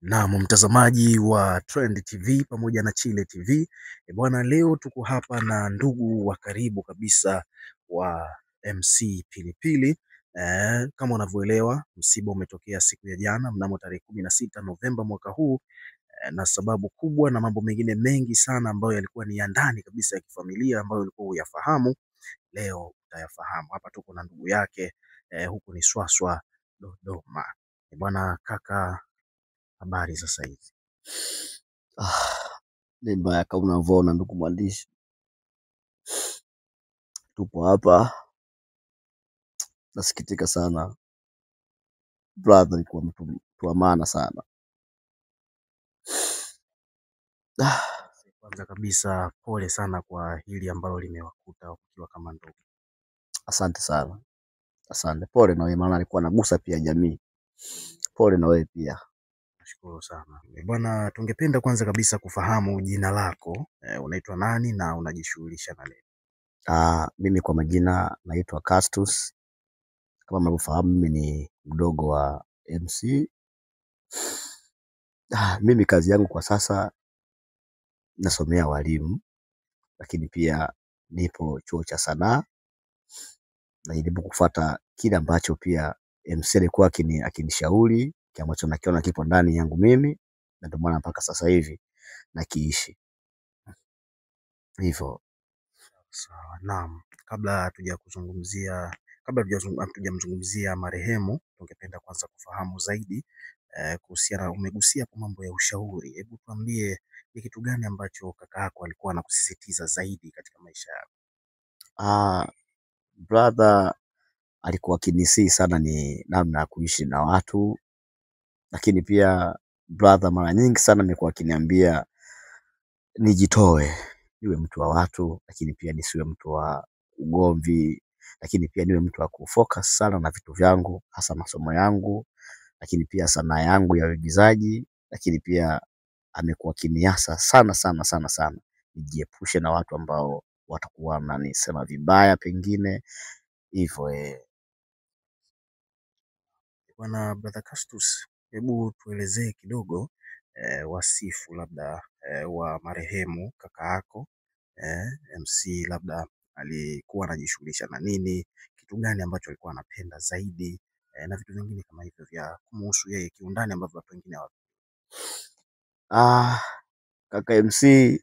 Naam, mtazamaji wa Trend TV pamoja na Chile TV. E bwana, leo tuko hapa na ndugu wa karibu kabisa wa MC Pilipili. Kama unavyoelewa, msiba umetokea siku ya jana mnamo tarehe 16 Novemba mwaka huu, na sababu kubwa na mambo mengine mengi sana ambayo yalikuwa ni ya ndani kabisa ya kifamilia ambayo ulikuwa huyafahamu, leo utayafahamu. Hapa tuko na ndugu yake, huku ni Swaswa Dodoma. E bwana kaka, habari sasa hivi? Ni mbaya kama unavyoona ndugu mwandishi, tupo hapa. Nasikitika sana, brother alikuwa mtu wa maana sana. Kwanza kabisa pole sana kwa hili ambalo limewakuta ukiwa kama ndugu. Asante sana, asante. Pole na wewe, maana alikuwa anagusa pia jamii. Pole na wewe pia. Nashukuru sana bwana. Tungependa kwanza kabisa kufahamu jina lako, unaitwa nani na unajishughulisha na nini? Mimi kwa majina naitwa Castus. Kama mnavyofahamu mimi ni mdogo wa MC. Mimi kazi yangu kwa sasa nasomea walimu, lakini pia nipo chuo cha sanaa. Najaribu kufuata kile ambacho pia MC alikuwa akinishauri, kile ambacho nakiona kipo ndani yangu mimi, na ndio maana mpaka sasa hivi nakiishi hivyo. Sawa, naam. Kabla hatujakuzungumzia, kabla hatujamzungumzia marehemu, tungependa kwanza kufahamu zaidi kuhusiana, umegusia kwa mambo ya ushauri. Hebu tuambie ni kitu gani ambacho kaka yako alikuwa anakusisitiza zaidi katika maisha yako? Brother alikuwa akinisihi sana ni namna ya kuishi na watu, lakini pia brother mara nyingi sana amekuwa akiniambia nijitoe, niwe mtu wa watu, lakini pia nisiwe mtu wa ugomvi, lakini pia niwe mtu wa kufocus sana na vitu vyangu, hasa masomo yangu, lakini pia sanaa yangu ya uigizaji, lakini pia amekuwa akiniasa sana sana sana sana nijiepushe na watu ambao watakuwa wananisema vibaya pengine hivyo. Bwana Brother Castus, hebu tuelezee kidogo wasifu labda wa marehemu kaka yako, MC, labda alikuwa anajishughulisha na nini, kitu gani ambacho alikuwa anapenda zaidi, na vitu vingine kama hivyo vya kumuhusu yeye kiundani ambavyo watu wengine hawajui. Kaka MC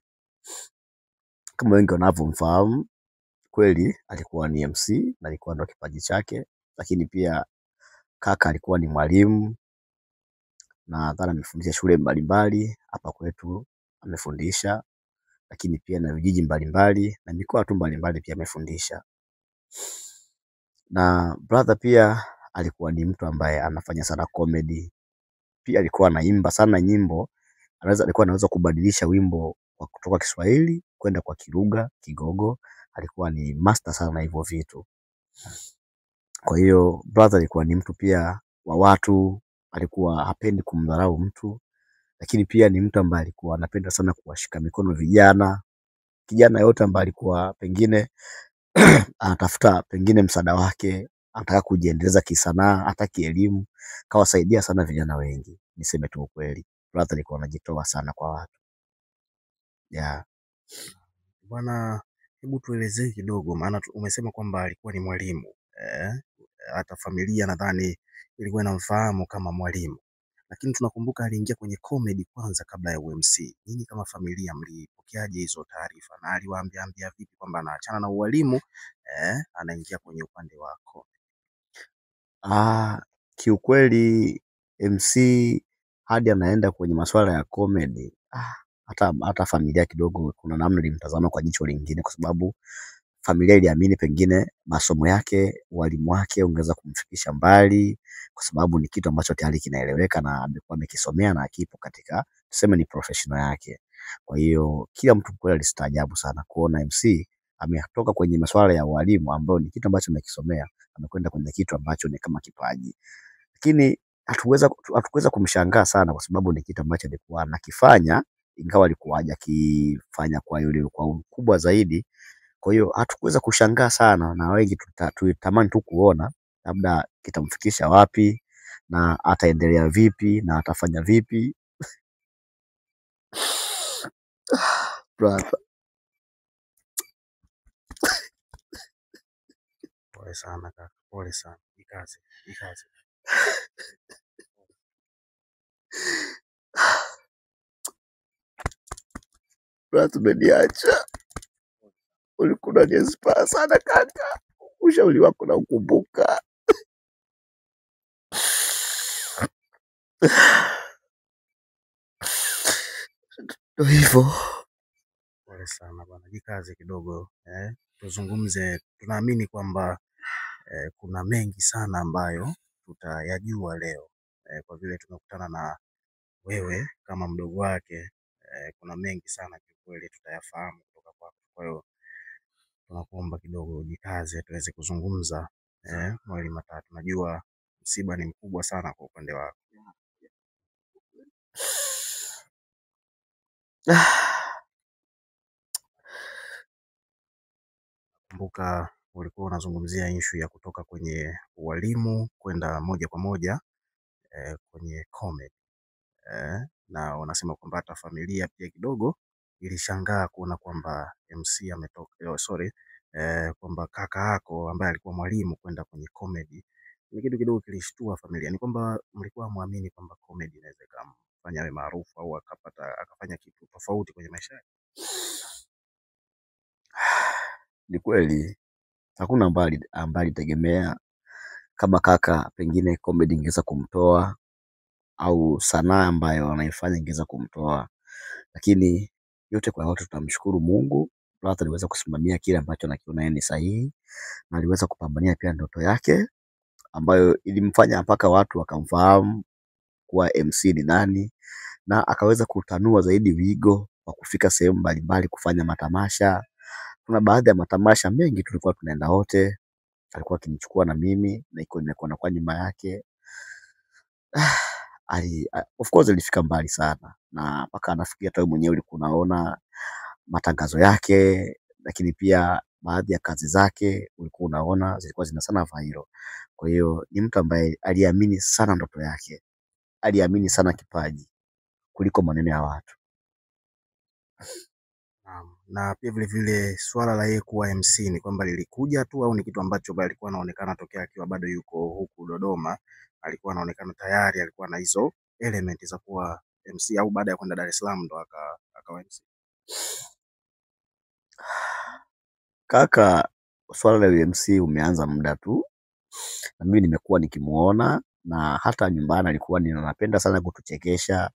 kama wengi wanavyomfahamu, kweli alikuwa ni MC na alikuwa ndo kipaji chake, lakini pia kaka alikuwa ni mwalimu na nadhani amefundisha shule mbalimbali hapa kwetu amefundisha, lakini pia na vijiji mbalimbali na mikoa tu mbalimbali pia amefundisha. Na brother pia alikuwa ni mtu ambaye anafanya sana comedy, pia alikuwa anaimba sana nyimbo, alikuwa anaweza kubadilisha wimbo wa kutoka Kiswahili kwenda kwa Kilugha, Kigogo. Alikuwa ni master sana hivyo vitu. Kwa hiyo brother alikuwa ni mtu pia wa watu, alikuwa hapendi kumdharau mtu, lakini pia ni mtu ambaye alikuwa anapenda sana kuwashika mikono vijana. Kijana yote ambaye alikuwa pengine anatafuta pengine msaada wake, anataka kujiendeleza kisanaa, hata kielimu, kawasaidia sana vijana wengi. Niseme tu ukweli, brother alikuwa anajitoa sana kwa watu. Yeah. Bwana, hebu tuelezee kidogo, maana umesema kwamba alikuwa ni mwalimu, hata familia nadhani ilikuwa inamfahamu kama mwalimu, lakini tunakumbuka aliingia kwenye comedy kwanza kabla ya UMC. Nyinyi kama familia mlipokeaje hizo taarifa, na aliwaambia ambia vipi kwamba anaachana na ualimu, anaingia kwenye upande wa comedy? Kiukweli MC hadi anaenda kwenye masuala ya comedy, hata familia kidogo kuna namna ilimtazama kwa jicho lingine, kwa sababu familia iliamini pengine masomo yake, walimu wake ungeweza kumfikisha mbali, kwa sababu ni kitu ambacho tayari kinaeleweka na amekuwa amekisomea na kipo katika, tuseme ni professional yake. Kwa hiyo kila mtu kweli alistaajabu sana kuona MC ametoka kwenye masuala ya ualimu ambayo ni kitu ambacho amekisomea, amekwenda kwenye kitu ambacho ni kama kipaji. Lakini hatukuweza kumshangaa sana kwa sababu ni kitu ambacho alikuwa anakifanya, ingawa alikuwa hajakifanya kwa yule kwa ukubwa zaidi. Kwa hiyo hatukuweza kushangaa sana, na wengi tulitamani tu kuona labda kitamfikisha wapi na ataendelea vipi na atafanya vipi. Brother. Pole sana kaka, pole sana. Jikaze, jikaze. Brother, umeniacha. Ulikuwa unaniinspire sana kaka. Ushauri wako naukumbuka. Ndio hivyo. Pole sana bwana, jikaze kidogo tuzungumze. Tunaamini kwamba kuna mengi sana ambayo tutayajua leo kwa vile tumekutana na wewe kama mdogo wake kuna mengi sana kiukweli tutayafahamu kutoka kwako. Kwa hiyo tunakuomba kidogo ujikaze tuweze kuzungumza mawili matatu. Najua msiba ni mkubwa sana kwa upande wako. Kumbuka ulikuwa unazungumzia ishu ya kutoka kwenye ualimu kwenda moja kwa moja kwenye comedy na wanasema kwamba hata familia pia kidogo ilishangaa kuona kwamba MC ametoka, sorry, kwamba kaka yako ambaye alikuwa mwalimu kwenda kwenye comedy ni kitu kidogo kilishtua familia. Ni kwamba mlikuwa muamini kwamba comedy inaweza ikamfanya awe maarufu au akapata akafanya kitu tofauti kwenye maisha yake? Ni kweli hakuna ambaye alitegemea kama kaka pengine comedy ingeweza kumtoa au sanaa ambayo anaifanya ingeweza kumtoa, lakini yote kwa yote tunamshukuru Mungu. Brother aliweza kusimamia kile ambacho anakiona yeye ni sahihi, na aliweza kupambania pia ndoto yake ambayo ilimfanya mpaka watu wakamfahamu kuwa MC ni nani, na akaweza kutanua zaidi wigo wa kufika sehemu mbalimbali kufanya matamasha. Kuna baadhi ya matamasha mengi tulikuwa tunaenda wote, alikuwa akinichukua na mimi na iko nilikuwa nakuwa nyuma yake. Of course alifika mbali sana, na mpaka anafikia hata wewe mwenyewe ulikuwa unaona matangazo yake, lakini pia baadhi ya kazi zake ulikuwa unaona zilikuwa zina sana viral. Kwa hiyo ni mtu ambaye aliamini sana ndoto yake, aliamini sana kipaji kuliko maneno ya watu. Naam. Na pia vile vile swala la yeye kuwa MC ni kwamba lilikuja tu au ni kitu ambacho alikuwa anaonekana tokea akiwa bado yuko huku Dodoma, alikuwa anaonekana tayari alikuwa na hizo element za kuwa MC, au baada ya kwenda Dar es Salaam ndo akawa MC? Kaka, swala la MC umeanza muda tu, na mimi nimekuwa nikimuona, na hata nyumbani alikuwa ni anapenda sana kutuchekesha,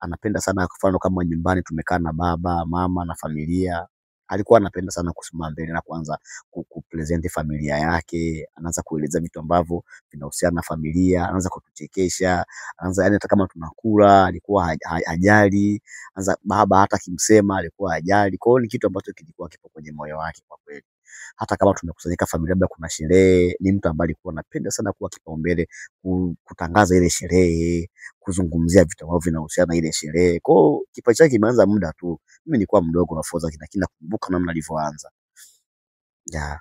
anapenda sana kwa mfano kama nyumbani tumekaa na baba, mama na familia, alikuwa anapenda sana kusimama mbele na kuanza kupresent familia yake, anaanza kueleza vitu ambavyo vinahusiana na familia, anaanza kutuchekesha, anaanza yani hata kama tunakula alikuwa hajali, anaanza baba hata akimsema alikuwa hajali. Kwa hiyo ni kitu ambacho kilikuwa kipo kwenye moyo wake kwa kweli. Hata kama tumekusanyika familia, labda kuna sherehe, ni mtu ambaye alikuwa anapenda sana kuwa kipaumbele, kutangaza ile sherehe, kuzungumzia vitu ambavyo vinahusiana na ile sherehe. Kwa hiyo kipaji chake kimeanza muda tu. Mimi nilikuwa mdogo na forza, lakini nakumbuka namna alivyoanza. Yeah.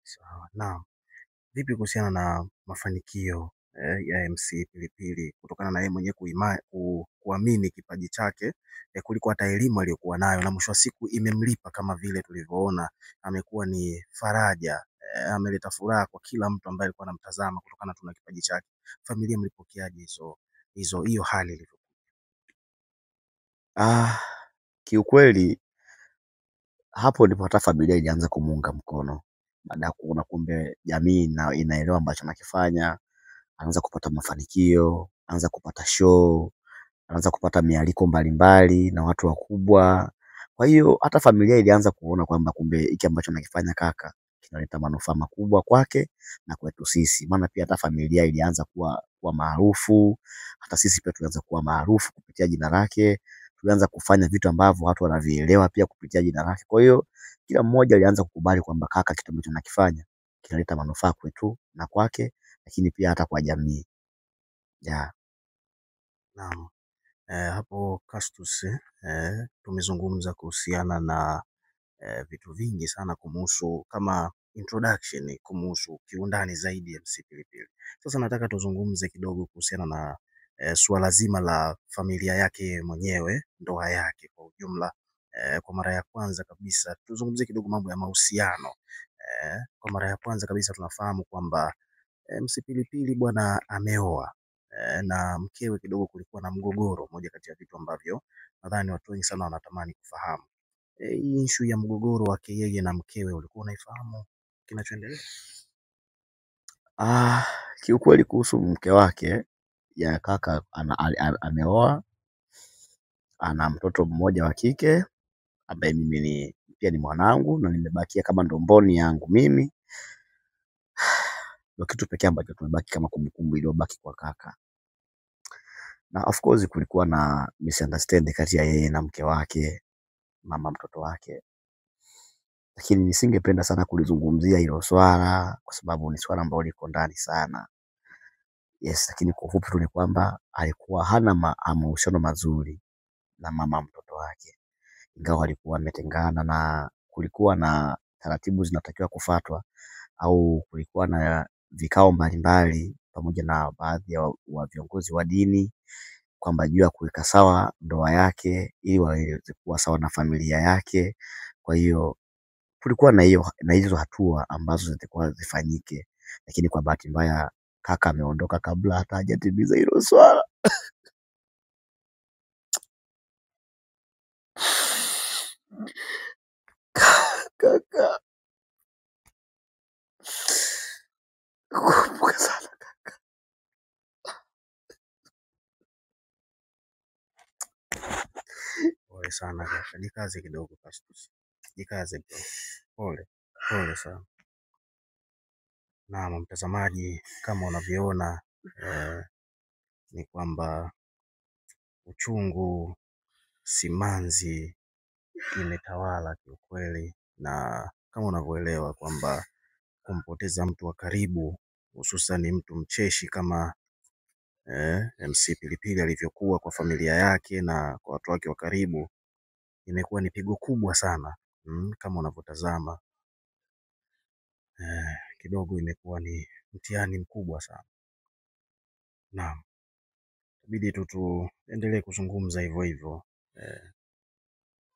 Sawa. Naam. Vipi kuhusiana na mafanikio ya MC Pilipili kutokana na yeye mwenyewe kuamini kipaji chake kuliko hata elimu aliyokuwa nayo, na mwisho wa siku imemlipa kama vile tulivyoona, amekuwa ni faraja ameleta furaha kwa kila mtu ambaye alikuwa anamtazama kutokana tu na kipaji chake. Familia mlipokeaje hizo hiyo hali ilivyo? Kiukweli hapo ndipo hata familia ilianza kumuunga mkono baada ya kuona kumbe jamii inaelewa ambacho anakifanya, anaanza kupata mafanikio, anaanza kupata show, anaanza kupata mialiko mbalimbali na watu wakubwa. Kwa hiyo hata familia ilianza kuona kwamba kumbe hiki ambacho anakifanya kaka kinaleta manufaa makubwa kwake na kwetu sisi. Maana pia hata familia ilianza kuwa maarufu, hata sisi pia tulianza kuwa maarufu kupitia jina lake. Tulianza kufanya vitu ambavyo watu wanavielewa pia kupitia jina lake. Kwa hiyo kila mmoja alianza kukubali kwamba kaka kitu ambacho anakifanya kinaleta manufaa kwetu na kwake, lakini pia hata kwa jamii. Yeah. Naam. Hapo Castus, tumezungumza kuhusiana na vitu vingi sana kumuhusu kama introduction, kumuhusu kiundani zaidi MC Pilipili. Sasa nataka tuzungumze kidogo kuhusiana na suala zima la familia yake mwenyewe, ndoa yake kwa ujumla. Kwa mara ya kwanza kabisa tuzungumzie kidogo mambo ya mahusiano. Kwa mara ya kwanza kabisa tunafahamu kwamba MC Pilipili bwana ameoa na mkewe kidogo kulikuwa na mgogoro, moja kati ya vitu ambavyo nadhani watu wengi sana wanatamani kufahamu. Hii issue ya mgogoro wake yeye na mkewe ulikuwa unaifahamu kinachoendelea? Kiukweli kuhusu mke wake ya kaka ameoa, ana mtoto mmoja wa kike ambaye mimi ni pia ni mwanangu na nimebakia kama ndomboni yangu mimi. Ndio kitu pekee ambacho tumebaki kama kumbukumbu iliyobaki kwa kaka. Na of course kulikuwa na misunderstanding kati ya yeye na mke wake, mama mtoto wake. Lakini nisingependa sana kulizungumzia hilo swala kwa sababu ni swala ambalo liko ndani sana. Yes, lakini kwa ufupi tu ni kwamba alikuwa hana mahusiano mazuri na mama mtoto wake. Ingawa alikuwa ametengana na kulikuwa na taratibu zinatakiwa kufuatwa au kulikuwa na vikao mbalimbali pamoja na baadhi ya wa viongozi wa dini kwamba juu ya kuweka sawa ndoa yake ili waweze kuwa sawa na familia yake. Kwa hiyo kulikuwa na hiyo na hizo hatua ambazo zilikuwa zifanyike, lakini kwa bahati mbaya kaka ameondoka kabla hata hajatimiza hilo swala. Kaka, nakukumbuka sana kaka. Pole sana kaka, jikaze kidogo Pastus, jikaze bro. Pole pole sana. Naam, mtazamaji, kama unavyoona ni kwamba uchungu, simanzi imetawala kiukweli, na kama unavyoelewa kwamba kumpoteza mtu wa karibu hususan mtu mcheshi kama MC Pilipili alivyokuwa kwa familia yake na kwa watu wake wa karibu, imekuwa ni pigo kubwa sana. Kama unavyotazama kidogo imekuwa ni mtihani mkubwa sana. Naam, ibidi tu tuendelee kuzungumza hivyo hivyo.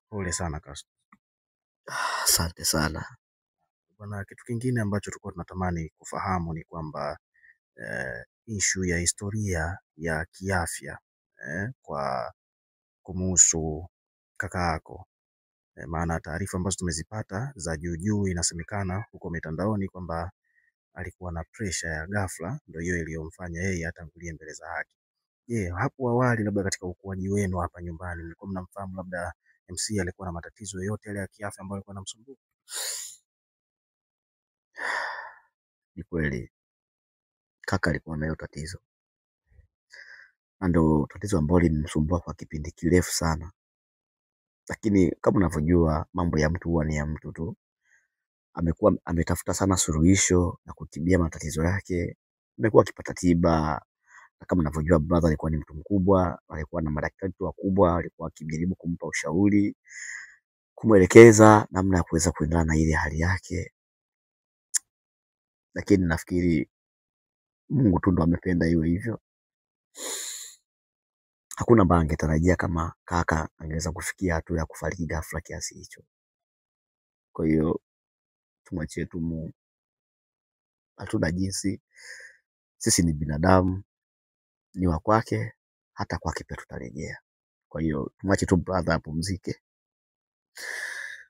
Pole sana Castro. Asante sana. Bwana, kitu kingine ambacho tulikuwa tunatamani kufahamu ni kwamba issue ya historia ya kiafya kwa kumuhusu kaka yako. Maana taarifa ambazo tumezipata za juu juu inasemekana huko mitandaoni kwamba alikuwa na pressure ya ghafla, ndio hiyo iliyomfanya yeye atangulie mbele za haki. Je, hapo awali labda katika ukuaji wenu hapa nyumbani mlikuwa mnamfahamu labda MC alikuwa na matatizo yoyote yale ya kiafya ambayo alikuwa anamsumbua? Ni kweli kaka alikuwa na hiyo tatizo, na ndio tatizo ambalo limemsumbua kwa kipindi kirefu sana, lakini kama unavyojua mambo ya mtu huwa ni ya mtu tu. Amekuwa ametafuta sana suluhisho na kutibia matatizo yake, amekuwa akipata tiba, na kama unavyojua brother alikuwa ni mtu mkubwa, alikuwa na madaktari wakubwa, alikuwa akijaribu kumpa ushauri, kumwelekeza namna ya kuweza kuendana na ile hali yake, lakini nafikiri Mungu tu ndo amependa iwe hivyo. Hakuna ambaye angetarajia kama kaka angeweza kufikia hatua ya kufariki ghafla kiasi hicho. Kwa hiyo tumwachie tu Mungu, hatuna jinsi. Sisi ni binadamu, ni wa kwake, hata kwake pia tutarejea. Kwa hiyo tumwache tu brother apumzike,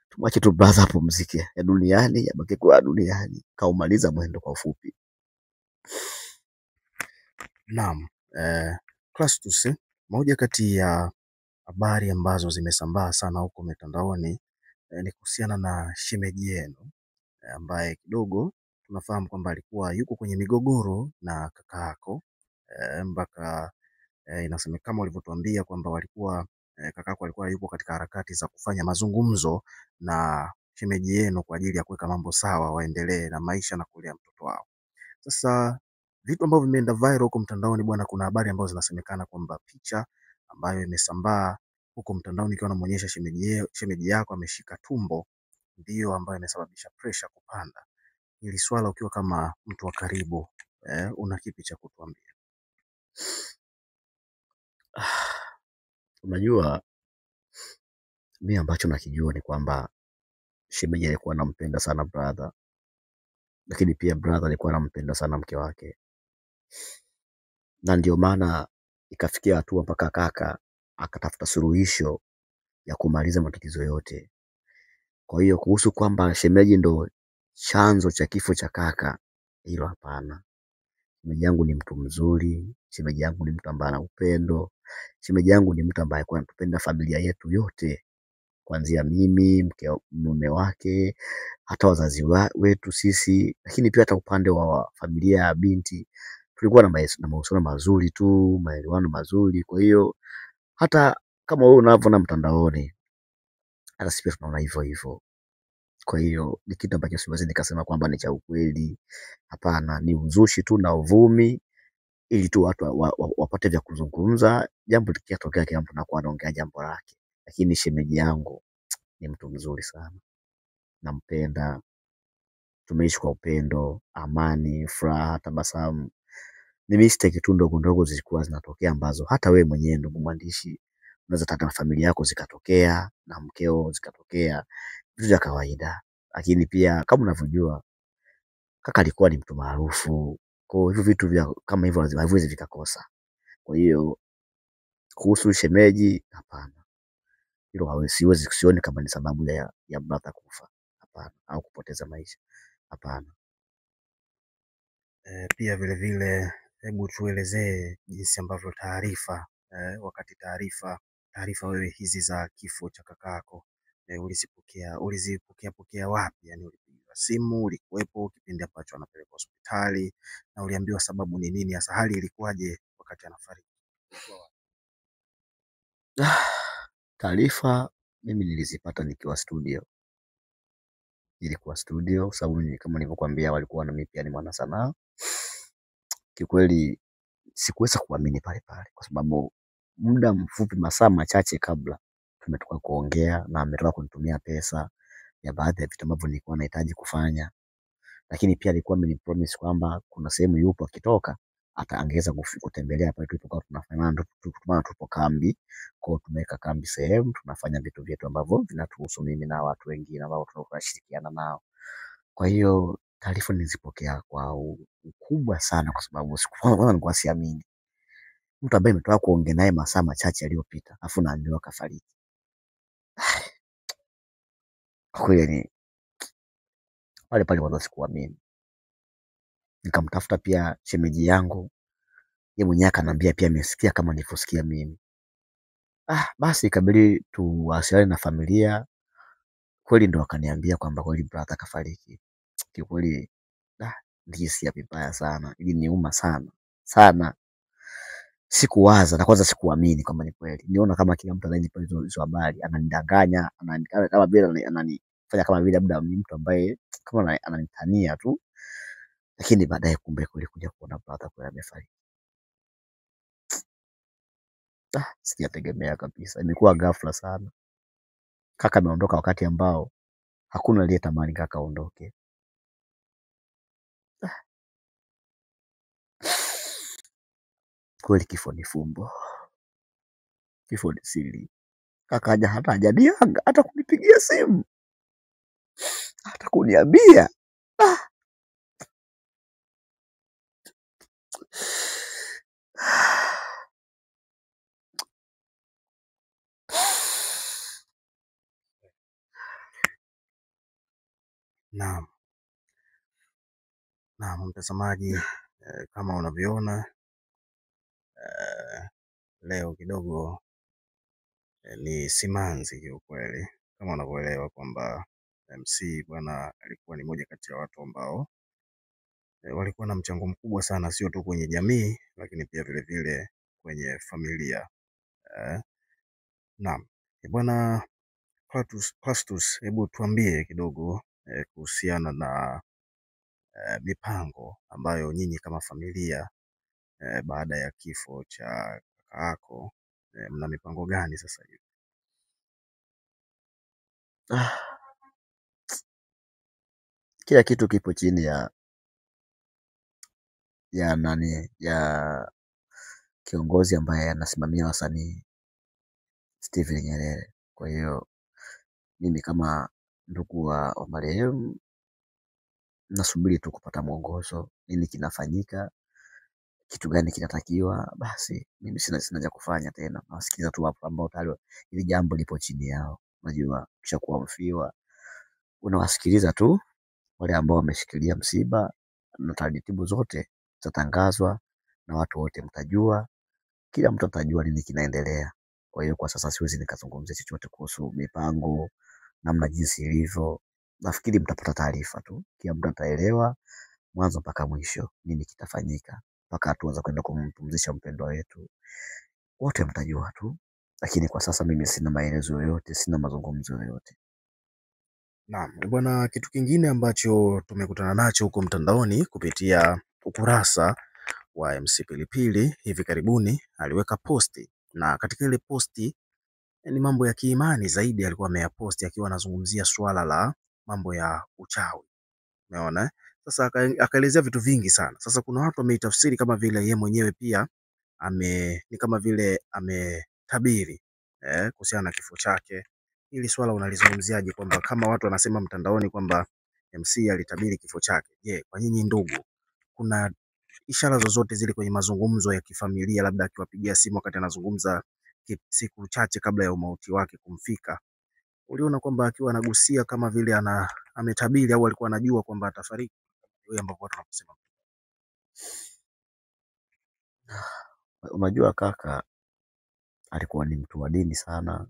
tumwache tu brother apumzike, ya duniani yabaki kuwa duniani, kaumaliza mwendo kwa ufupi. Naam, Clastus, moja kati ya habari ambazo zimesambaa sana huko mitandaoni ni kuhusiana na shemeji yenu ambaye kidogo tunafahamu kwamba alikuwa yuko kwenye migogoro na kaka yako mpaka inasemekana kama walivyotuambia kwamba walikuwa kakako alikuwa yupo katika harakati za kufanya mazungumzo na shemeji yenu kwa ajili ya kuweka mambo sawa, waendelee na maisha na kulea mtoto wao. Sasa vitu ambavyo vimeenda viral huko mtandaoni bwana, kuna habari ambazo zinasemekana kwamba picha ambayo imesambaa huko mtandaoni ikiwa inamuonyesha shemeji yako ameshika tumbo ndiyo ambayo imesababisha pressure kupanda. Hili swala ukiwa kama mtu wa karibu una kipi cha kutuambia? Unajua Mimi ambacho nakijua ni kwamba shemeji alikuwa anampenda sana brother, lakini pia brother alikuwa anampenda sana mke wake, na ndio maana ikafikia hatua mpaka kaka akatafuta suluhisho ya kumaliza matatizo yote. Kwa hiyo kuhusu kwamba shemeji ndo chanzo cha kifo cha kaka, hilo hapana. Shemeji yangu ni mtu mzuri, shemeji yangu ni mtu ambaye ana upendo, shemeji yangu ni mtu ambaye alikuwa anatupenda familia yetu yote, kuanzia mimi, mke, mume wake, hata wazazi wetu sisi, lakini pia hata upande wa familia ya binti tulikuwa na mahusiano mazuri tu, maelewano mazuri. Kwa hiyo hata kama wewe unavyoona mtandaoni, hata sisi pia tunaona hivyo hivyo. Kwa hiyo ni kitu ambacho siwezi nikasema kwamba ni cha ukweli. Hapana, ni uzushi tu na uvumi, ili tu watu wapate vya kuzungumza. Jambo likitokea, kila mtu anakuwa anaongea jambo lake. Lakini shemeji yangu ni mtu mzuri sana, nampenda, tumeishi kwa upendo, amani, furaha, tabasamu. Ni mistake tu ndogo ndogo zilikuwa zinatokea ambazo hata wewe mwenyewe ndugu mwandishi unaweza taka na familia yako zikatokea na mkeo zikatokea, vitu vya kawaida. Lakini pia kama unavyojua kaka alikuwa ni mtu maarufu, kwa hiyo hivyo vitu vya kama hivyo haviwezi vikakosa. Kwa hiyo kuhusu shemeji, hapana, hilo siwezi, sioni kama ni sababu ya brother kufa, hapana, au kupoteza maisha, hapana. Pia vile vile hebu tuelezee jinsi ambavyo taarifa wakati taarifa wewe hizi za kifo cha kakako ulizipokea pokea wapi? Yani ulipigiwa simu, ulikuwepo kipindi ambacho anapelekwa hospitali na uliambiwa sababu ni nini hasa, hali ilikuwaje wakati anafariki? Taarifa mimi nilizipata nikiwa studio. Nilikuwa studio sababu kama nilivyokuambia walikuwa na mimi pia ni mwana sanaa. Kiukweli sikuweza kuamini pale pale kwa sababu muda mfupi, masaa machache kabla tumetoka kuongea na ametoka kunitumia pesa ya baadhi ya vitu ambavyo nilikuwa nahitaji kufanya, lakini pia alikuwa amenipromise kwamba kuna sehemu yupo akitoka hata angeweza kutembelea pale tulipokuwa tunafanya, maana tupo kambi. Kwa hiyo tumeweka kambi sehemu tunafanya vitu vyetu ambavyo vinatuhusu mimi na watu wengine ambao tunashirikiana nao. Kwa hiyo taarifa nilizipokea kwa ukubwa sana, kwa sababu kwanza nilikuwa siamini mtu ambaye nimetoka kuongea naye masaa machache yaliyopita afu naambiwa kafariki. Kwa kweli ni pale pale kwanza sikuamini. Nikamtafuta pia shemeji yangu, yeye mwenyewe akaniambia pia amesikia kama nilivyosikia mimi. Basi ikabidi tuwasiliane na familia, kweli ndo akaniambia kwamba kweli brother kafariki. Kiukweli nilisikia vibaya sana, iliniuma sana sana. Sikuwaza na kwanza sikuamini kwamba ni kweli. Niona kama kila mtu anayenipa hizo habari ananidanganya, kama vile ananifanya kama vile labda ni mtu ambaye kama ananitania tu. Lakini baadaye kumbe kulikuja kuona brother kweli amefariki. Sijategemea kabisa, imekuwa ghafla sana. Kaka ameondoka wakati ambao hakuna aliyetamani kaka aondoke. Kweli kifo ni fumbo, kifo ni siri. Kaka hata hajaniaga, hata kunipigia simu, hata kuniambia. Naam, naam mtazamaji, kama unavyoona leo kidogo ni simanzi kiukweli, kama unavyoelewa kwamba MC bwana alikuwa ni moja kati ya watu ambao walikuwa na mchango mkubwa sana, sio tu kwenye jamii, lakini pia vile vile kwenye familia. Naam bwana Clastus, hebu tuambie kidogo kuhusiana na mipango ambayo nyinyi kama familia baada ya kifo cha kaka yako mna mipango gani sasa hivi? Kila kitu kipo chini ya nani, ya kiongozi ambaye anasimamia wasanii Steven Nyerere. Kwa hiyo Mimi kama ndugu wa marehemu nasubiri tu kupata mwongozo, nini kinafanyika, kitu gani kinatakiwa. Basi mimi sina cha kufanya tena, nawasikiliza tu watu ambao tayari hili jambo lipo chini yao. Unajua, ukishakuwa mfiwa unawasikiliza tu wale ambao wameshikilia msiba, na taratibu zote zitatangazwa na watu wote mtajua, kila mtu atajua nini kinaendelea. Kwa hiyo kwa sasa siwezi nikazungumzia chochote kuhusu mipango, namna jinsi ilivyo. Nafikiri mtapata taarifa tu, kila mtu ataelewa mwanzo mpaka mwisho nini kitafanyika, mpaka hatua za kwenda kumpumzisha mpendwa wetu, wote mtajua tu. Lakini kwa sasa mimi sina maelezo yoyote, sina mazungumzo yoyote. Naam, bwana, kitu kingine ambacho tumekutana nacho huko mtandaoni kupitia ukurasa wa MC Pilipili hivi karibuni aliweka posti, na katika ile posti ni mambo ya kiimani zaidi alikuwa ameyaposti akiwa anazungumzia swala la mambo ya uchawi. Umeona? Sasa akaelezea vitu vingi sana. Sasa kuna watu wameitafsiri kama vile ye mwenyewe pia ni kama vile ametabiri kuhusiana na kifo chake. Hili swala unalizungumziaje, kwamba kama watu wanasema mtandaoni kwamba MC alitabiri kifo chake? Je, kwa nyinyi ndugu, kuna ishara zozote zile kwenye mazungumzo ya kifamilia, labda akiwapigia simu wakati anazungumza siku chache kabla ya umauti wake kumfika, uliona kwamba akiwa anagusia kama vile ametabiri au alikuwa anajua kwamba atafariki, yeye ambapo watu wanaposema? Unajua kaka alikuwa ni mtu wa dini sana,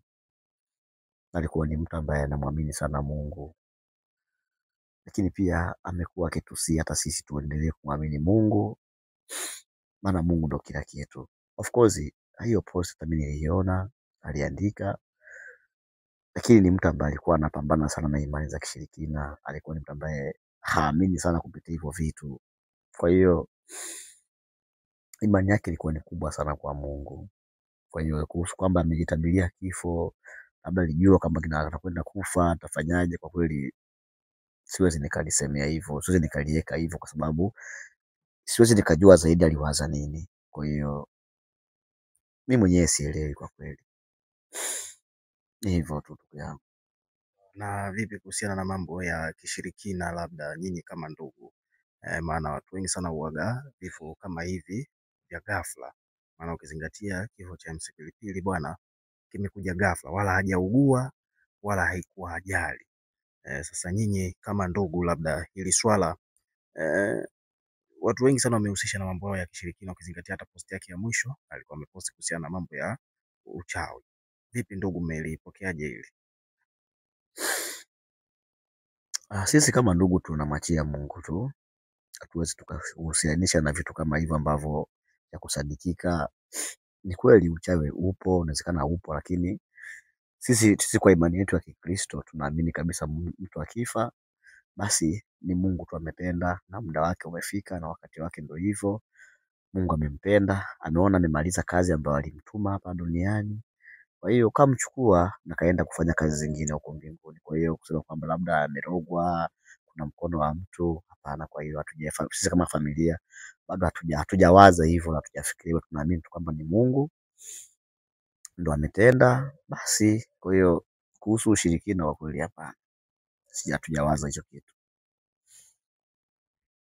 alikuwa ni mtu ambaye anamwamini sana Mungu, lakini pia amekuwa akitusia hata sisi tuendelee kumwamini Mungu, maana Mungu ndo kila kitu. Of course hiyo post mimi niliiona, aliandika, lakini ni mtu ambaye alikuwa anapambana sana na imani za kishirikina, alikuwa ni mtu ambaye haamini sana kupitia hivyo vitu. Kwa hiyo imani yake ilikuwa ni kubwa sana kwa Mungu. Kwa hiyo kuhusu kwamba amejitabiria kifo, labda alijua kwamba atakwenda kufa, atafanyaje, kwa kweli siwezi nikalisemea hivyo, siwezi nikaliweka hivyo kwa sababu siwezi nikajua zaidi aliwaza nini. Kwa hiyo mimi mwenyewe sielewi kwa kweli. Ni hivyo tu ndugu yangu. Na vipi kuhusiana na mambo ya kishirikina, labda nyinyi kama ndugu maana watu wengi sana huaga vifo kama hivi vya ghafla, maana ukizingatia kifo cha MC Pilipili bwana kimekuja ghafla, wala hajaugua wala haikuwa ajali. Sasa nyinyi kama ndugu, labda hili swala watu wengi sana wamehusisha na mambo yao ya kishirikina, ukizingatia hata posti yake ya mwisho alikuwa ameposti kuhusiana na mambo ya uchawi. Vipi ndugu, mmelipokeaje hili? Sisi kama ndugu tunamwachia Mungu tu, hatuwezi tukahusianisha na vitu kama hivyo ambavyo ya kusadikika. Ni kweli uchawi upo, unawezekana upo, lakini sisi kwa imani yetu ya Kikristo tunaamini kabisa mtu akifa basi ni Mungu tu amependa na muda wake umefika na wakati wake ndio hivyo. Mungu amempenda, ameona amemaliza kazi ambayo alimtuma hapa duniani. Kwa hiyo kamchukua na kaenda kufanya kazi zingine huko mbinguni. Kwa hiyo kusema kwamba labda amerogwa, kuna mkono wa mtu, hapana. Kwa hiyo sisi kama familia bado hatujawaza hivyo na hatujafikiria, tunaamini tu kwamba ni Mungu ndo ametenda basi. Kwa hiyo kuhusu ushirikina kwa kweli hapana, hatujawaza hicho kitu.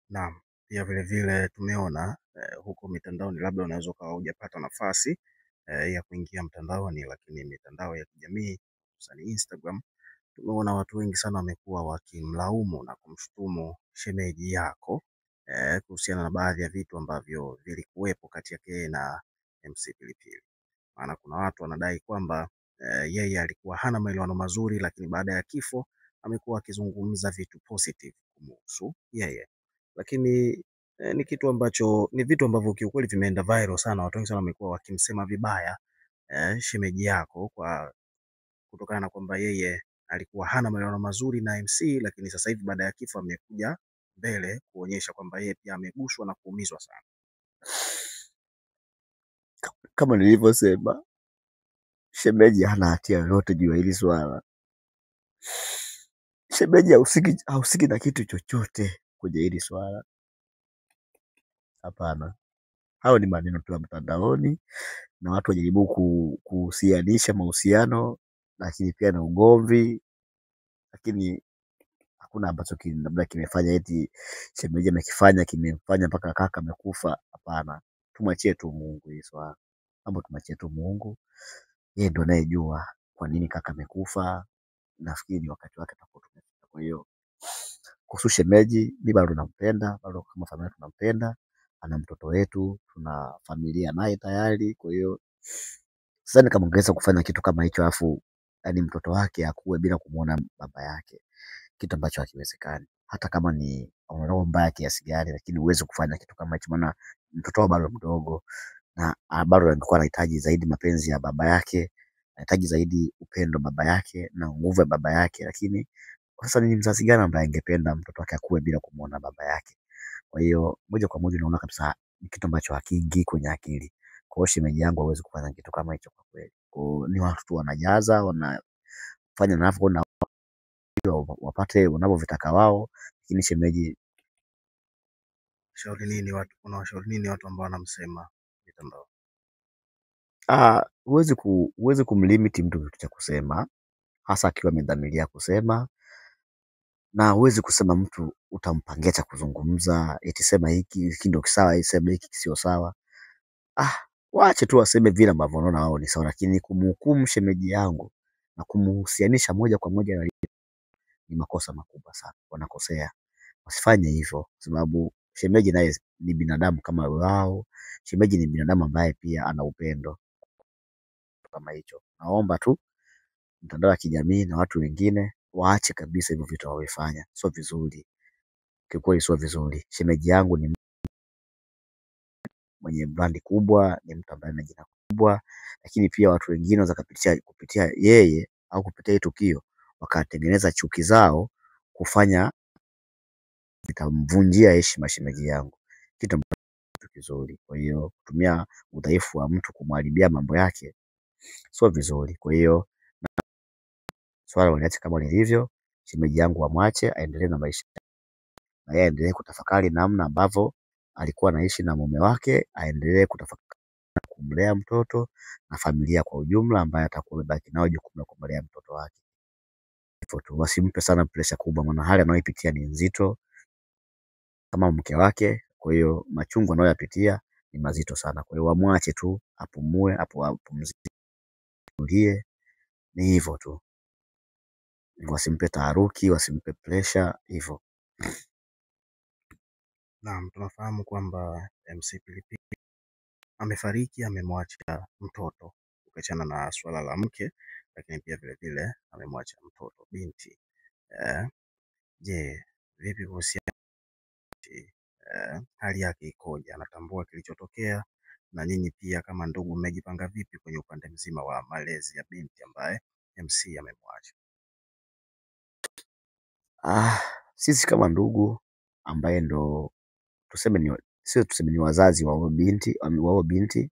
Naam, pia vile vile tumeona huko mitandaoni, labda unaweza ukawa hujapata nafasi ya kuingia mtandaoni, lakini mitandao ya kijamii hususan Instagram, tumeona watu wengi sana wamekuwa wakimlaumu na kumshutumu shemeji yako kuhusiana na baadhi ya vitu ambavyo vilikuwepo kati yake yeye na MC Pilipili. Maana kuna watu wanadai kwamba yeye alikuwa hana maelewano mazuri, lakini baada ya kifo amekuwa akizungumza vitu positive kumhusu yeye, lakini ni kitu ambacho ni vitu ambavyo kiukweli vimeenda viral sana. Watu wengi sana wamekuwa wakimsema vibaya shemeji yako kwa kutokana na kwamba yeye alikuwa hana maelewano mazuri na MC, lakini sasa hivi baada ya kifo amekuja mbele kuonyesha kwamba yeye pia ameguswa na kuumizwa sana. Kama nilivyosema, shemeji hana hatia yoyote juu ya hili swala. Shemeji hahusiki na kitu chochote kwenye hili swala. Hapana, hayo ni maneno tu ya mtandaoni na watu wajaribu kuhusianisha mahusiano, lakini pia na ugomvi. Lakini hakuna ambacho labda kimefanya eti shemeji amekifanya kimemfanya mpaka kaka amekufa. Hapana, tumwachie tu Mungu hili swala. Mambo tumwachie tu Mungu, yeye ndo anayejua kwa nini kaka amekufa. Nafikiri ni wakati wake utakuwa tumefika. Kwa hiyo kuhusu shemeji, mi bado nampenda, bado kama familia tunampenda, ana mtoto wetu, tuna familia naye tayari. Kwa hiyo sidhani kama ungeweza kufanya kitu kama hicho afu yani mtoto wake akue bila kumuona baba yake, kitu ambacho hakiwezekani. Hata kama ni una roho mbaya kiasi gani, lakini huwezi kufanya kitu kama hicho, maana mtoto wao bado mdogo na bado alikuwa anahitaji zaidi mapenzi ya baba yake, anahitaji zaidi upendo baba yake na nguvu ya baba yake. Lakini sasa ni mzazi gani ambaye angependa mtoto wake akue bila kumuona baba yake? Kwa hiyo moja kwa moja unaona kabisa ni kitu ambacho hakiingii kwenye akili. Kwa hiyo shemeji yangu hawezi kufanya kitu kama hicho kwa kweli. Kwa hiyo ni watu tu wanajaza, wanafanya wanavyoona wapate wanavyovitaka wao, lakini shemeji Shauri nini watu, unawashauri nini watu ambao wanamsema mitandao? Huwezi kumlimit mtu kitu cha kusema, hasa akiwa amedhamiria kusema, na huwezi kusema mtu utampangia cha kuzungumza, eti sema hiki hiki ndio sawa, sema hiki sio sawa. Waache tu waseme vile ambavyo wanaona wao ni sawa, lakini kumhukumu shemeji yangu na kumhusianisha moja kwa moja na ni makosa makubwa sana, wanakosea. Wasifanye hivyo, kwa sababu shemeji naye ni binadamu kama wao. Shemeji ni binadamu ambaye pia ana upendo kama hicho. Naomba tu mtandao wa kijamii na watu wengine waache kabisa hivyo vitu wanavyofanya, sio vizuri, kiukweli sio vizuri. Shemeji yangu ni mwenye brandi kubwa, ni mtu ambaye ana jina kubwa, lakini pia watu wengine wanaweza kupitia yeye au kupitia hii tukio wakatengeneza chuki zao kufanya zikamvunjia heshima shemeji yangu, kitu ambacho kizuri. Kwa hiyo kutumia udhaifu wa mtu kumharibia mambo yake sio vizuri. Kwa hiyo swala waliache kama lilivyo, shemeji yangu wamwache aendelee na maisha, na yeye aendelee kutafakari namna ambavyo alikuwa anaishi na mume wake, aendelee kutafakari kumlea mtoto na familia kwa ujumla, ambaye atakuwa amebaki nao jukumu la kumlea mtoto wake. Hivyo tu, wasimpe sana pressure kubwa, maana hali anayoipitia ni nzito kama mke wake. Kwa hiyo machungu anayoyapitia ni mazito sana. Kwa hiyo wamwache tu apumue, apumzike, ni hivyo tu, wasimpe taharuki, wasimpe pressure hivyo. Naam, tunafahamu kwamba MC Pilipili amefariki, amemwacha mtoto, ukiachana na swala la mke, lakini pia vile vile amemwacha mtoto binti. Je, vipi kuhusiana hali yake ikoje? Anatambua kilichotokea? Na nyinyi pia kama ndugu mmejipanga vipi kwenye upande mzima wa malezi ya binti ambaye MC amemwacha? Sisi kama ndugu ambaye ndo tuseme ni sio tuseme ni wazazi wa huyo binti, wa huyo binti,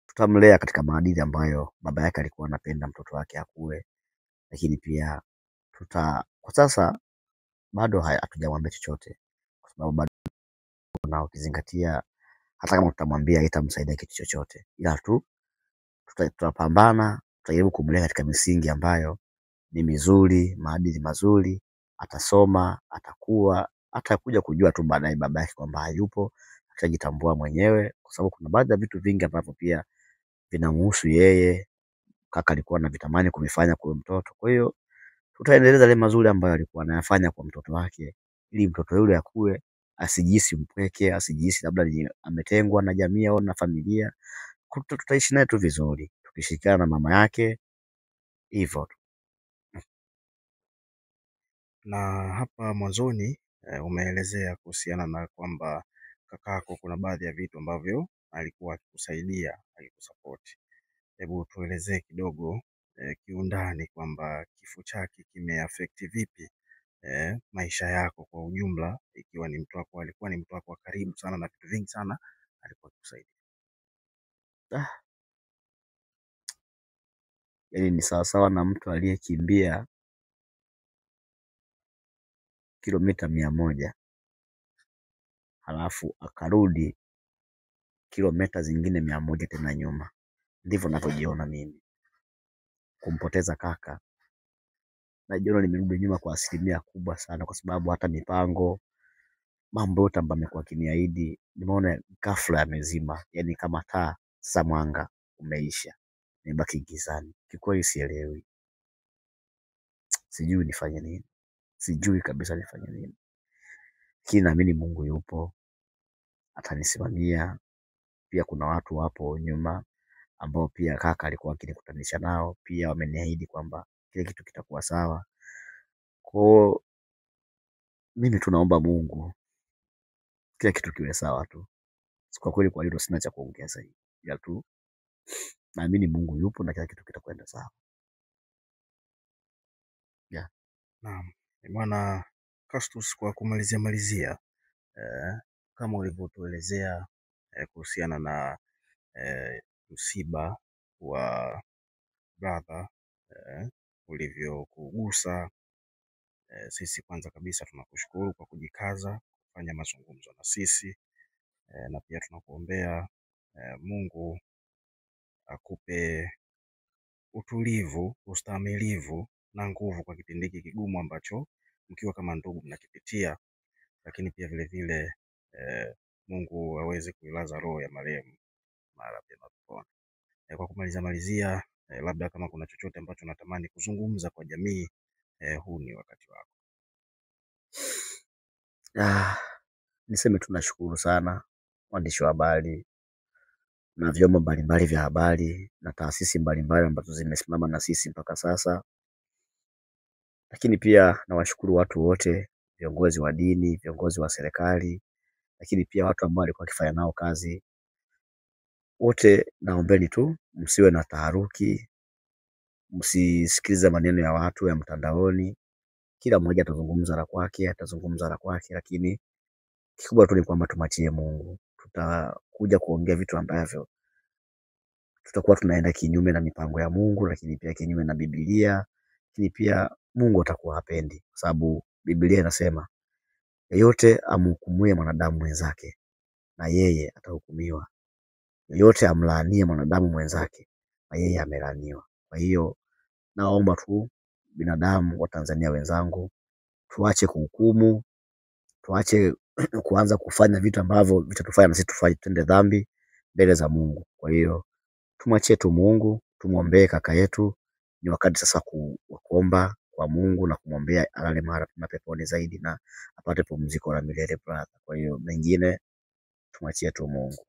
tutamlea katika maadili ambayo baba yake alikuwa anapenda mtoto wake akue, lakini pia kwa sasa bado hatujamwambia chochote, kwa sababu bado na ukizingatia hata kama tutamwambia haitamsaidia kitu chochote, ila tu tutapambana, tutajaribu kumlea katika misingi ambayo ni mizuri, maadili mazuri, atasoma, atakuwa, atakuja kujua tu baadaye baba yake kwamba hayupo, atajitambua mwenyewe, kwa sababu kuna baadhi ya vitu vingi ambavyo pia vinamhusu yeye, kaka alikuwa anavitamani kuvifanya kwa mtoto. Kwa hiyo tutaendeleza yale mazuri ambayo alikuwa anayafanya kwa mtoto wake, ili mtoto yule akue, asijihisi mpweke, asijihisi labda ametengwa na jamii au na familia. Tutaishi naye tu vizuri, tukishirikiana na mama yake hivyo tu. Na hapa mwanzoni umeelezea kuhusiana na kwamba kakako kuna baadhi ya vitu ambavyo alikuwa akikusaidia, akikusapoti. Hebu tuelezee kidogo kiundani kwamba kifo chake kimeaffect vipi maisha yako kwa ujumla, ikiwa ni mtu wako, alikuwa ni mtu wako wa karibu sana na vitu vingi sana alikuwa akikusaidia. Yaani ni sawasawa na mtu aliyekimbia kilomita 100 halafu akarudi kilomita zingine 100 tena nyuma. Ndivyo ninavyojiona mimi. Kumpoteza kaka Najiona nimerudi nyuma kwa asilimia kubwa sana, kwa sababu hata mipango, mambo yote ambayo amekuwa akiniahidi, nimeona ghafla yamezima, yani kama taa sasa mwanga umeisha, nimebaki gizani. Kikweli sielewi, sijui nifanye nini, sijui kabisa nifanye nini, lakini naamini Mungu yupo, atanisimamia. Pia kuna watu wapo nyuma ambao pia kaka alikuwa akinikutanisha nao, pia wameniahidi kwamba kile kitu kitakuwa sawa. Kwa hiyo mimi tunaomba Mungu kila kitu kiwe sawa tu. Kwa kweli, kwa hilo sina cha kuongea zaidi, ila tu naamini Mungu yupo na kila kitu kitakwenda sawa. Yeah. Naam, bwana Castus, kwa kumalizia malizia, kama ulivyotuelezea kuhusiana na msiba wa brother ulivyokugusa, sisi kwanza kabisa tunakushukuru kwa kujikaza kufanya mazungumzo na sisi, na pia tunakuombea Mungu akupe utulivu, ustahimilivu na nguvu kwa kipindi hiki kigumu ambacho mkiwa kama ndugu mnakipitia, lakini pia vile vile Mungu aweze kuilaza roho ya marehemu mahala pema peponi. Kwa kumaliza malizia, labda kama kuna chochote ambacho natamani kuzungumza kwa jamii, huu ni wakati wako. Niseme tunashukuru sana waandishi wa habari na vyombo mbalimbali vya habari na taasisi mbalimbali ambazo zimesimama na sisi mpaka sasa, lakini pia nawashukuru watu wote, viongozi wa dini, viongozi wa serikali, lakini pia watu ambao walikuwa wakifanya nao kazi wote. Naombeni tu msiwe na taharuki, msisikilize maneno ya watu ya mtandaoni. Kila mmoja atazungumza la kwake, atazungumza la kwake, lakini kikubwa tu ni kwamba tumwachie Mungu. Tutakuja kuongea vitu ambavyo tutakuwa tunaenda kinyume na mipango ya Mungu, lakini pia kinyume na Biblia, lakini pia Mungu atakuwa hapendi, kwa sababu Biblia inasema yeyote amhukumuye mwanadamu mwenzake na yeye atahukumiwa, yeyote amlaanie mwanadamu mwenzake na yeye amelaaniwa. Kwa hiyo naomba tu binadamu wa Tanzania wenzangu, tuache kuhukumu, tuache kuanza kufanya vitu ambavyo vitatufanya na sisi tufanye tutende dhambi mbele za Mungu. Kwa hiyo tumwachie tu Mungu, tumwombee kaka yetu. Ni wakati sasa wa kuomba kwa Mungu na kumwombea alale mahali pema peponi zaidi na apate pumziko la milele brother. Kwa hiyo mengine tumwachie tu Mungu.